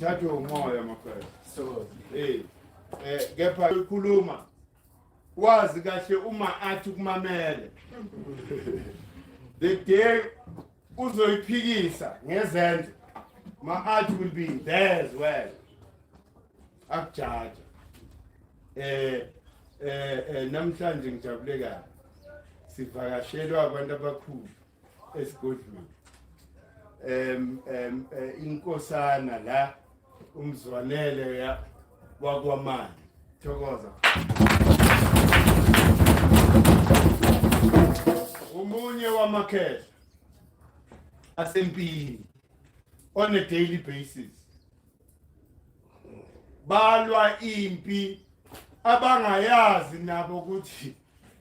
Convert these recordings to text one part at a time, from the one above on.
Ngithathwe umoya makhwela. Sithokoze. Kepha ikhuluma wazi kahle uma athi kumamele. The day uzoyiphikisa ngezenzo, ma art will be there as well. Akujaja. Namhlanje ngijabule kabi. Sivakashelwa abantu abakhulu esigodlweni. Inkosana la uMzwanele ya wakwaMani. Thokoza. Umunye wamakhehla asempini on a daily basis. Balwa impi abangayazi nabo ukuthi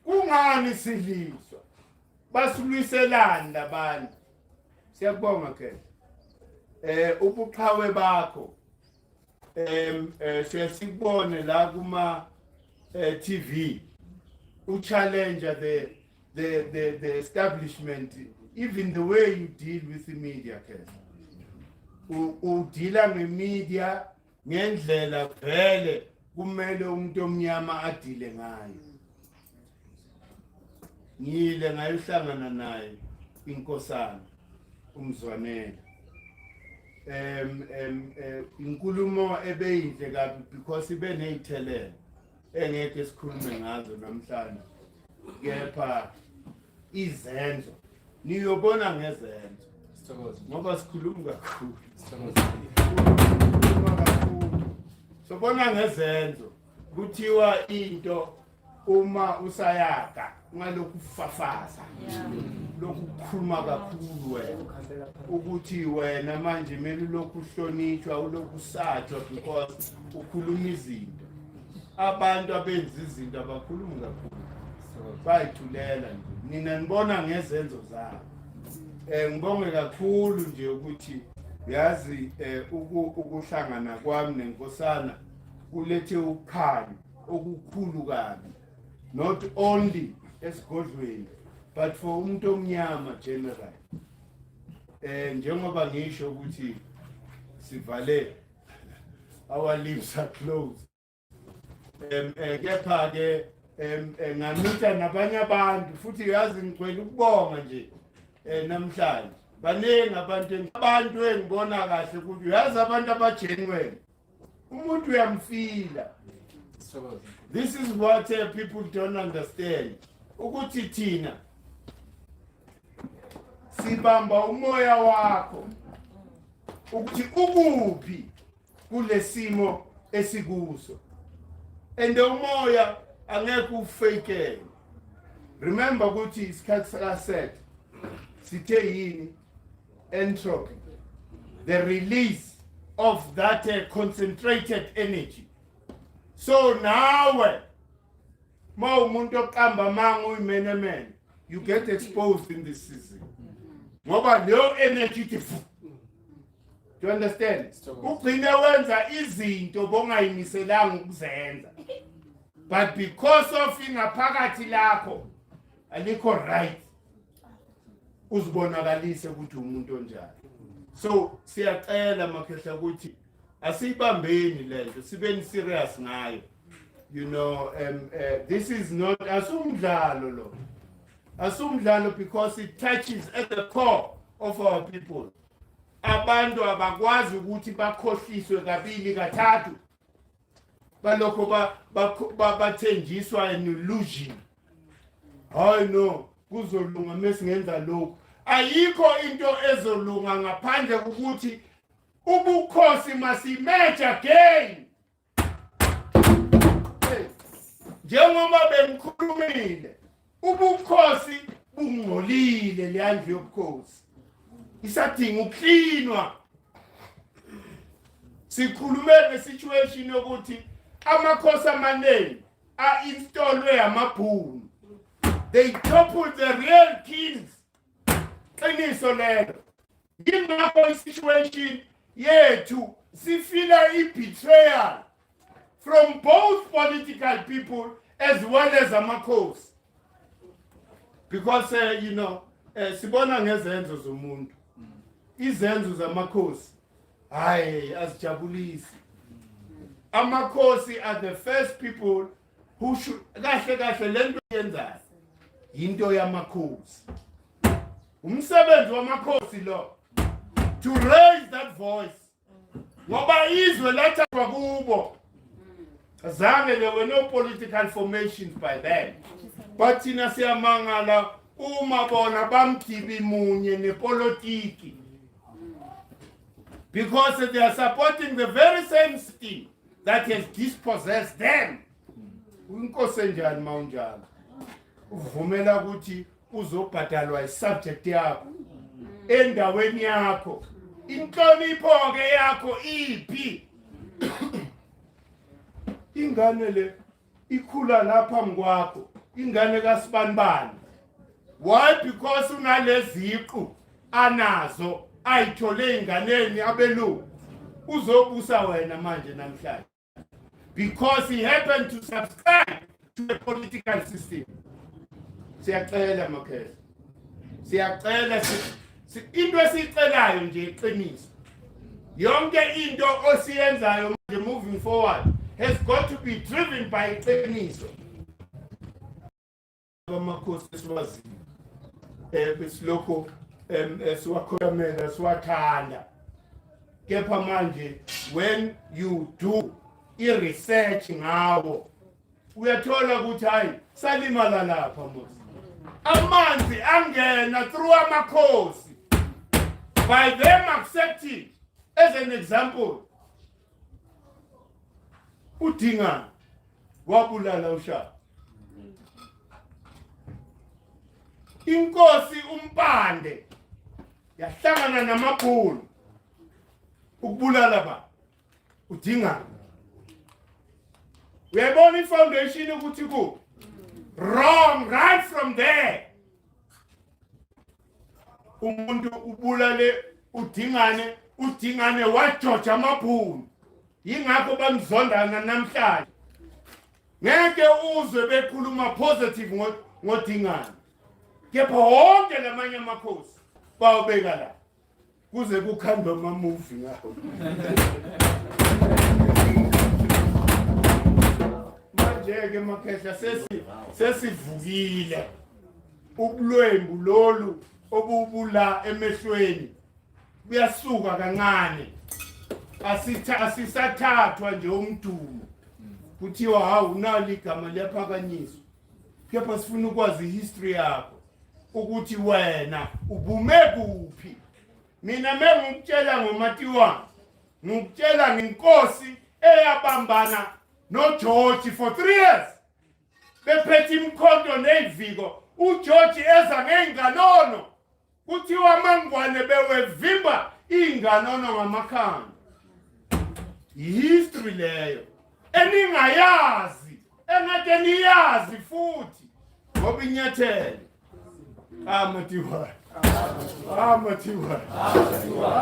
kungani siliswa, basilwiselani labantu. Siyakubonga khehla, ubuqhawe bakho siyasikubone la kuma TV u-challenge the establishment, even the way you deal with the media khehla. Udila ngemedia ngendlela vele kumele umuntu omnyama adile ngayo. Ngiyile ngayohlangana naye inkosana uMzwanele. em em eh, inkulumo ebeyinhle kabi because ibe nezithelelo engeke sikhulume ngazo namhlanje, kepha izenzo niyobona ngezenzo. Sithokoze. Ngoba sikhuluma kakhulu. Sithokoze. Sikhuluma kakhulu, sobona ngezenzo. Kuthiwa into uma usayaka ungalokhu ufafaza, lokhu kukhuluma kakhulu wena ukuthi wena manje kumele ulokhu uhlonitshwa, ulokhu usatshwa because ukhuluma izinto. Abantu abenza izinto abakhulumi kakhulu, bayithulela nje. Nina nibona ngezenzo zabo. Ngibonge kakhulu nje ukuthi yazi ukuhlangana kwami nenkosana kulethe ukukhanya okukhulu kabi, not only esigodlweni but for umuntu omnyama general. Njengoba ngisho ukuthi sivale, our lips are closed, kepha ke ngamitha nabanye abantu futhi. Yazi ngigcwele ukubonga nje namhlanje. Baningi abantu engibona kahle ukuthi uyazi abantu abagenuine, umuntu uyamfila. Sithokoze. This is what people don't understand, ukuthi thina sibamba umoya wakho ukuthi ukuphi kulesimo esikuso, and umoya angeke ufake. Remember ukuthi isikhathi sakaset sithe yini? Entropy, the release of that concentrated energy. So nawe ma umuntu oqamba amanga, uyimenemene, you get exposed in this season ngoba leyo energy ithi fu. Do you understand? Ugcine wenza izinto bongayimiselanga ukuzenza, but because of ingaphakathi lakho alikho right, uzibonakalise ukuthi umuntu onjani. So siyacela makhehla ukuthi asiyibambeni lento, sibeni serious ngayo. This is not asumdlalo lo, asumdlalo, because it touches at the core of our people. Abantu abakwazi ukuthi bakhohliswe kabili kathathu, balokho bathenjiswa an illusion. Hayi no, kuzolunga mesingenza lokhu. Ayikho into ezolunga ngaphandle kokuthi ubukhosi masimerge again. Hey, njengoba bengikhulumile, ubukhosi bungcolile, leyandlu yobukhosi isadinga ukuklinwa. Sikhulume ngesituation yokuthi amakhosi amaningi a-installwe amabhunu. They toppled the real kings. Qiniso lelo. Yingakho i-situation yethu sifila i-betrayal from both political people as well as amakhosi, because sibona ngezenzo zomuntu, izenzo zamakhosi. Hayi, azijabulisi. Amakhosi are the first people who should, kahle kahle lento yenzayo into yamakhosi, umsebenzi wamakhosi lo, to raise that voice, ngoba izwe lathathwa kubo. Azange, there were no political formations by then, but thina siyamangala uma bona bamgibi munye nepolitiki, because they are supporting the very same system that has dispossessed them. Inkosi enjani mawunjalo uvumela ukuthi uzobhadalwa isubject yakho endaweni yakho? Inhlonipho ke yakho iphi? Ingane le ikhula lapha mkwakho, ingane kaSibanibani. Why? Because unaleziqu anazo ayithole inganeni abelungu, uzobusa wena manje namhlanje because he happened to subscribe to a political system. Siyacela makhehla, siyacela, into esiyicelayo nje iqiniso. Yonke into osiyenzayo manje moving forward has got to be driven by iqiniso. Amakhosi esiwaziyo besilokhu siwakhothamela, siwathanda, kepha manje when you do i-research ngawo uyathola ukuthi hayi, salimala lapha mos. Amanzi angena through amakhosi by them accepting, as an example, uDingane wabulala uShaka. Inkosi uMpande yahlangana namabhunu ukubulala ba uDingane. Uyayibona i-foundation ukuthi ku wrong right from there. Umuntu ubulale uDingane, uDingane wajoja amabhunu, yingakho bamzondana namhlanje. Ngeke uzwe bekhuluma positive ngoDingane, kepha wonke lamanye amakhosi bawubeka la kuze kukhandwe ama-movie ngawo. Manje-ke makhehla, sesivukile. Ubulwembu lolu obubula emehlweni buyasuka kancane. Asisathathwa nje umdumo kuthiwa hawu, nali igama liyaphakanyiswa, kepha sifuna ukwazi ihistory yakho ukuthi wena ubume kuphi. Mina mengikutshela ngoMatiwane, ngikutshela ngenkosi eyabambana noGeorge for 3 years bephethe imikhonto ney'viko, uGeorge eza ngey'nganono, kuthiwa amangwane bewevimba iy'nganono ngamakhanda. History leyo eningayazi, engeke niyazi futhi, ngoba inyathelo amatiwane, amatiwane,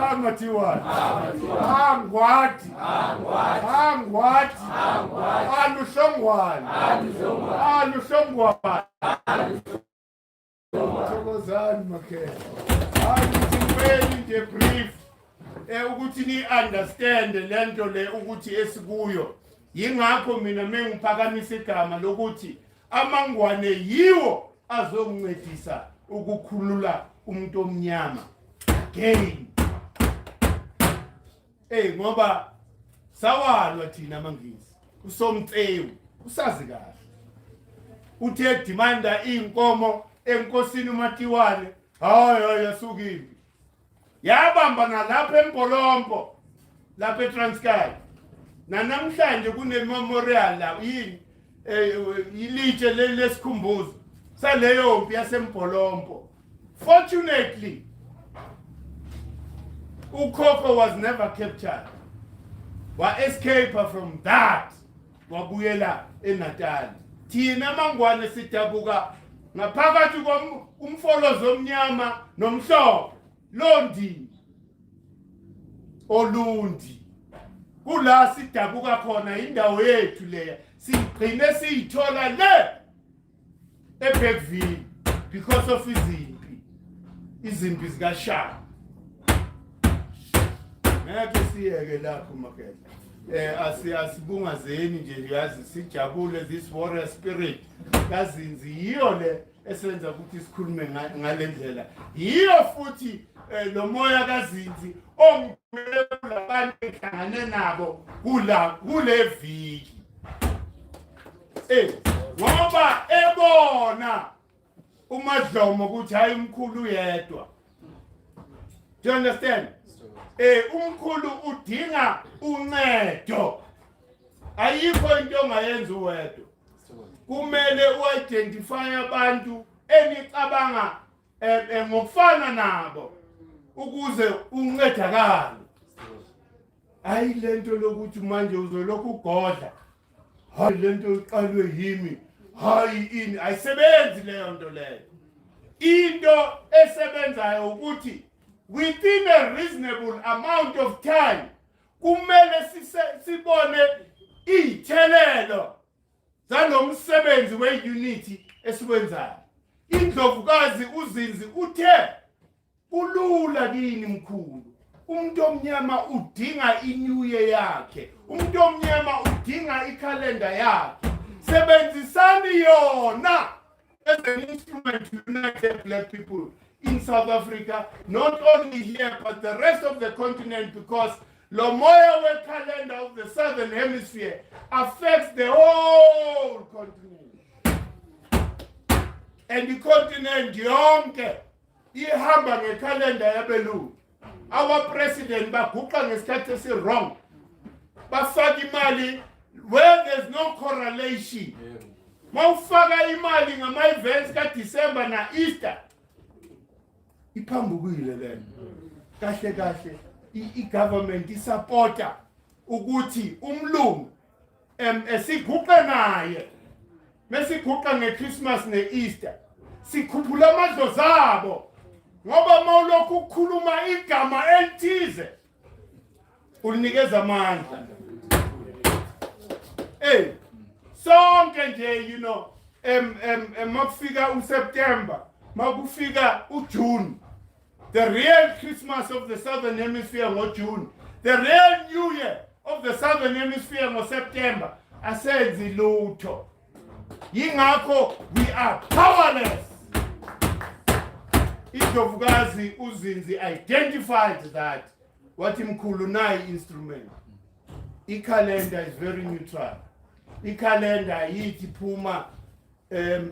amatiwane, angwadi, angwadi, aluhlongwane, aluhlongwane. Thokozani makhehla. Hayi, ngithi ngibeni nje brief ukuthi ni understand lento le ukuthi esikuyo. Yingakho mina mengiphakamisa igama lokuthi amangwane yiwo azongincedisa ukukhulula umuntu omnyama again. Hey, ngoba sawalwa thina amangisi, uSomtsewu usazi kahle, uthe demanda inkomo enkosini uMatiwane, hayi hayi, yasuka impi yabamba nalapha eMbolompo, lapha eTranskei. Nanamhlanje kune-memorial la, yini, ilitshe lesikhumbuzo saleyo mpi yaseMbolompo. Fortunately ukhokho was never captured, wa-escape from that, wabuyela eNatal. Thina amangwane sidabuka ngaphakathi komfolozi omnyama nomhlophe londini olundi, kula sidabuka khona, indawo yethu leya. Sigcine siyithola le eBergville because of izimpi, izimpi zikaShaka. Ngeke siyeke lapho makela. Asibungazeni nje, yazi, sijabule. This warrior spirit kaZinzi yiyo le esenza ukuthi sikhulume ngale ndlela. Yiyo futhi lo moya kaZinzi ongimele kulabantu engihlangane nabo kule viki, ngoba ebona uMadlomo ukuthi hayi, umkhulu yedwa. Do you understand? Umkhulu udinga uncedo. Ayikho into ongayenza uwedwa. Kumele u-identify abantu enicabanga ngokufana nabo ukuze uncedakale. Hayi lento lokuthi manje uzolokhu ugodla, hayi lento iqalwe yimi, hayi ini, ayisebenzi leyo nto leyo. Into esebenzayo ukuthi within a reasonable amount of time kumele sibone iy'thelelo zalomsebenzi we-unity esiwenzayo. Indlovukazi uZinzi uthe kulula kini mkhulu, umuntu omnyama udinga i-new year yakhe, umuntu omnyama udinga ikhalenda yakhe. Sebenzisani yona as an instrument to unite the black people in South Africa, not only here but the rest of the continent, because lo moya we-calendar of the southern hemisphere affects the whole continent, and i-continent yonke ihamba ngekhalenda yabelungu. Our president baguqa ngesikhathi esi-wrong, bafaka imali where there's no correlation. Mawufaka imali ngama-events kaDisemba na-Easter, iphambukile lento. Kahle kahle i-government isapota ukuthi umlungu esiguqe naye. Mesiguqa ngeChristmas ne-Easter, sikhuphula amadlozi abo, ngoba mawulokhu ukukhuluma igama elithize ulinikeza amandla. Hey, sonke nje, makufika uSeptember, makufika uJune, the real Christmas of the southern hemisphere ngoJune, the real New Year of the southern hemisphere ngoSeptember, asenzi lutho. Yingakho we are powerless. Indlovukazi uZinzi identified that, wathi, "Mkhulu, nayi instrument." Ikhalenda is very neutral. Ikhalenda yithi phuma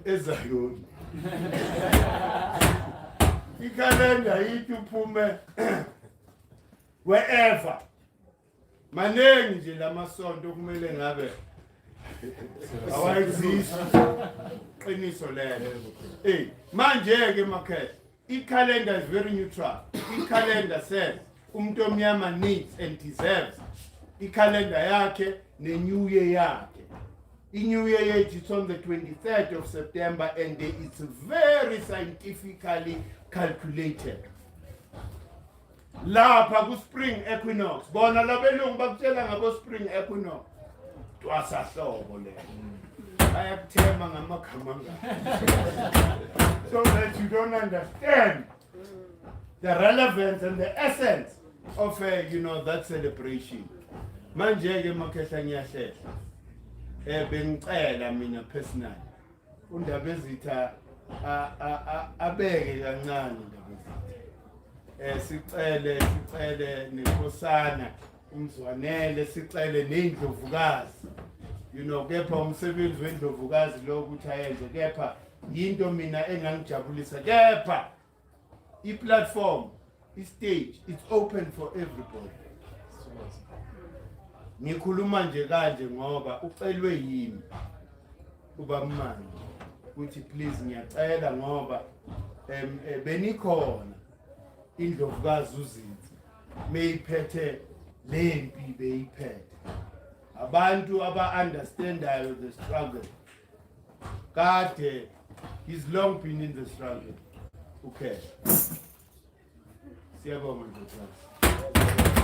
eZayoni, ikhalenda yithi uphume wherever. Maningi nje lamasonto kumele ngabe awa-exist. Qiniso lelo. Manje ke makhethe, i-calendar is very neutral. I-calendar says umuntu omnyama needs and deserves ikhalenda yakhe ne-new year yakhe. I-new year yethu, it's on the 23rd of September, and it's very scientifically calculated lapha ku-spring equinox. Bona labelungu bakutshela ngabo spring equinox, twasahlobo leyo, bayakuthema ngamagama so that you don't understand the relevance and the essence of that celebration. Manje ke makhehla, ngiyahlehla. Bengicela mina personally undaba ezitha abeke kancane indaba ezitha. Sicele nenkosana umzwanele, sicele nendlovukazi. Kepha umsebenzi wendlovukazi lo ukuthi ayenze, kepha yinto mina engangijabulisa. Kepha i-platform, i-stage, it's open for everybody. Ngikhuluma nje kanje ngoba ucelwe yimi ubamanje ukuthi please, ngiyacela, ngoba benikhona indlovukazi uZinzi meyiphethe lempi, beyiphethe abantu aba-understandayo the struggle. Kade, he's long been in the struggle. Okay, siyabonga, ndlovukazi.